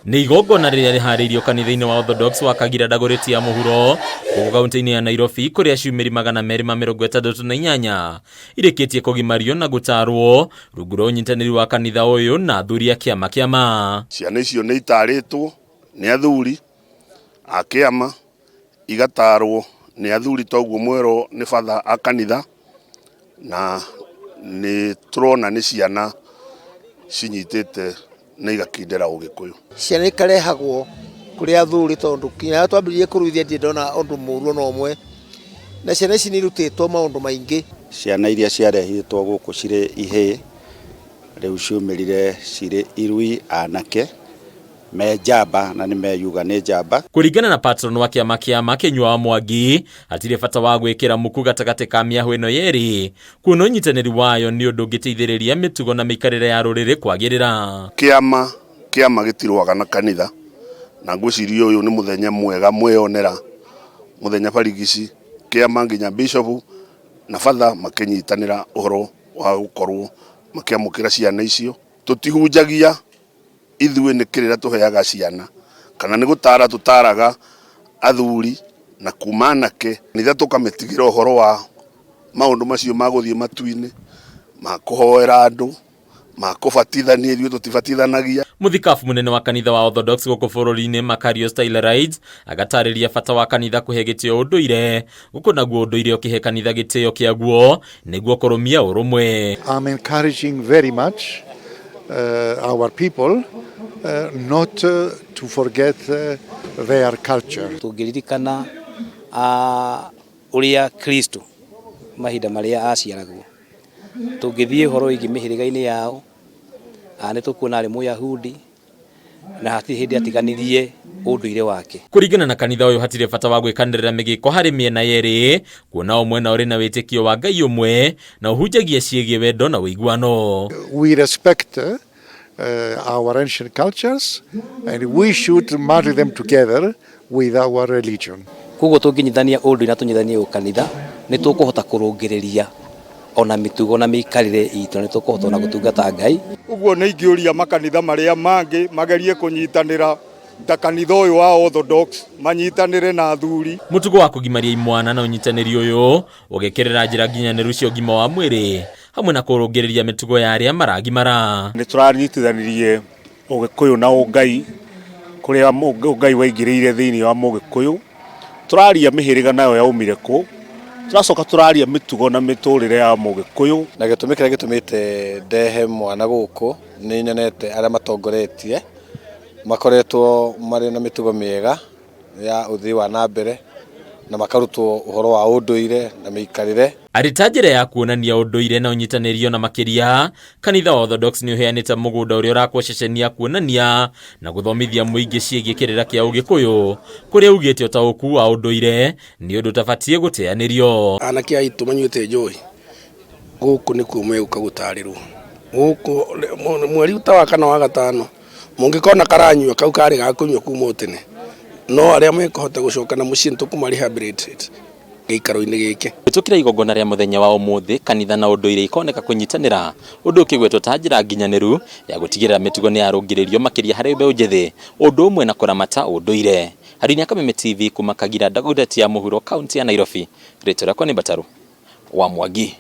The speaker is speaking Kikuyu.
Nĩ igongona rĩrĩa rĩharĩirio kanitha-inĩ wa Orthodox wa Kagira Dagoretti ya mũhuro gũkũ kaunti-inĩ ya Nairobi, kũrĩa ciumĩri 268 irĩkĩtie kũgimario na gũtarwo rungu rwa ũnyitanĩri wa kanitha ũyũ na athuri a kĩama kĩama. Ciana icio nĩ itarĩtwo nĩ athuri a kĩama, igatarwo nĩ athuri toguo mwerwo nĩ batha a kanitha, na nĩ tũrona nĩ ciana cinyitĩte na igakindĩra Ũgĩkũyũ. Ciana ikarehagwo kũrĩ athuri, tondũ kinya twambĩrĩrie kũruithia ndirĩ ndona ũndũ mũru ona ũmwe, na ciana ici nĩ irutĩtwo maũndũ maingĩ. Ciana iria ciarehitwo gũkũ cirĩ ihĩĩ rĩu ciumĩrire cirĩ irui anake me njamba, na nĩ meyuga nĩ njamba. Kũringana na patron wa kĩama kĩama Kĩnyua wa Mwangi, hatirĩ bata wa gwĩkĩra muku gatagatĩ ka mĩahũ ĩno yerĩ, kuona ũnyitanĩri wayo nĩ ũndũ ũngĩteithĩrĩria mĩtugo na mĩikarĩre ya rũrĩrĩ kwagĩrĩra. Kĩama kĩama gĩtirũaga na kanitha, na ngwĩciria ũyũ nĩ mũthenya mwega mweyonera mũthenya barigici kĩama nginya bishop na batha makĩnyitanĩra ũhoro wa gũkorwo makĩamũkĩra ciana icio. Tũtihunjagia, ithuĩ nĩ kĩrĩra tũheaga ciana, kana nĩ gũtara tũtaraga athuri na kuma anake kanitha tũkamĩtigĩra ũhoro wa maũndũ macio ma gũthiĩ matu-inĩ, ma kũhoera andũ, ma kũbatithania, ithuĩ tũtibatithanagia. Mũthikabu mũnene wa kanitha wa Orthodox gũkũ bũrũri-inĩ Makarios Stylarides agatarĩria bata wa kanitha kũhe gĩtĩo ũndũire, gũkũ naguo ũndũire ũkĩhe kanitha gĩtĩo kĩaguo nĩguo kũrũmia ũrũmwe. I'm encouraging very much our people not to forget their culture. Tũngĩririkana ũrĩa Kristo mahinda marĩa aciaragwo, tũngĩthiĩ ũhoro wĩgiĩ mĩhĩrĩga-inĩ yao, nĩ tũkuona arĩ Mũyahudi na hatirĩ hĩndĩ atiganirie ũndũire wake. Kũringana na kanitha ũyũ, hatirĩ bata wa gwĩkanĩrĩra mĩgĩko harĩ mĩena yerĩ, kuona o mwena ũrĩ na wĩtĩkio wa Ngai ũmwe na ũhunjagia ciĩgiĩ wendo na ũiguano. We respect our ancient cultures and we should marry them together with our religion. Koguo tũngĩnyitithania ũndũire na tũnyitithanie ũkanitha, nĩ tũkũhota kũrũngĩrĩria ona mĩtugo na mĩikarĩre itũ, nĩ tũkũhota ona gũtungata Ngai. Ũguo nĩ ingĩũria makanitha marĩa mangĩ magerie kũnyitanĩra ta kanitha ũyũ wa Orthodox, manyitanĩre na athuri. Mũtugo wa kũgimaria imwana na ũnyitanĩri ũyũ ũgĩkĩrĩra njĩra nginyanĩru cia ũgima wa mwĩrĩ hamwe na kũrũngĩrĩria mĩtugo ya arĩa maragimara. Nĩ tũranyitithanirie Ũgĩkũyũ na ũngai, kũrĩa ũngai waingĩrĩire thĩinĩ wa Mũgĩkũyũ. Tũraria mĩhĩrĩga nayo yaumire kũ, tũracoka tũraria mĩtugo na mĩtũrĩre ya Mũgĩkũyũ. Na gĩtũmi kĩrĩa gĩtũmĩte ndehe mwana gũkũ, nĩ nyonete arĩa matongoretie makoretwo marĩ na mĩtugo mĩega ya ũthii wa na mbere, na makarutwo ũhoro wa ũndũire na mĩikarĩre. Arĩ ta njĩra ya kuonania ũndũire na ũnyitanĩri ona makĩria, kanitha wa Orthodox nĩ ũheanĩte mũgũnda ũrĩa ũrakwo ceceni ya kuonania na gũthomithia mũingĩ ciĩgiĩ kĩrĩra kĩa Ũgĩkũyũ, kũrĩa ugĩte ũtaũku wa ũndũire nĩ ũndũ ũtabatiĩ gũteanĩrio. Anake aitũ manyuĩte njohi gũkũ nĩkuo megũka gũtarĩrwo gũkũ mweri ta wa kana wa gatano, mũngĩkona karanyua kau karĩ ga kũnyua kuma o tene, no arĩa mekũhota gũcoka na mũciĩ nĩtũkũma rehabilitate gĩikaro-inĩ gĩkĩ. Kũhĩtũkĩra igongona rĩa mũthenya wa ũmũthĩ, kanitha na ũndũire ikoneka kũnyitanĩra, ũndũ ũkĩgwetwo ta njĩra nginyanĩru ya gũtigĩrĩra mĩtugo nĩ yarũngĩrĩrio makĩria harĩ mbeũ njĩthĩ, ũndũ ũmwe na kũramata ũndũire. Harĩ Kameme TV kuma Kagira, Dagoretti ya mũhuro, kaunti ya Nairobi. Rĩtwa rĩakwa nĩ Mbataru wa Mwangi.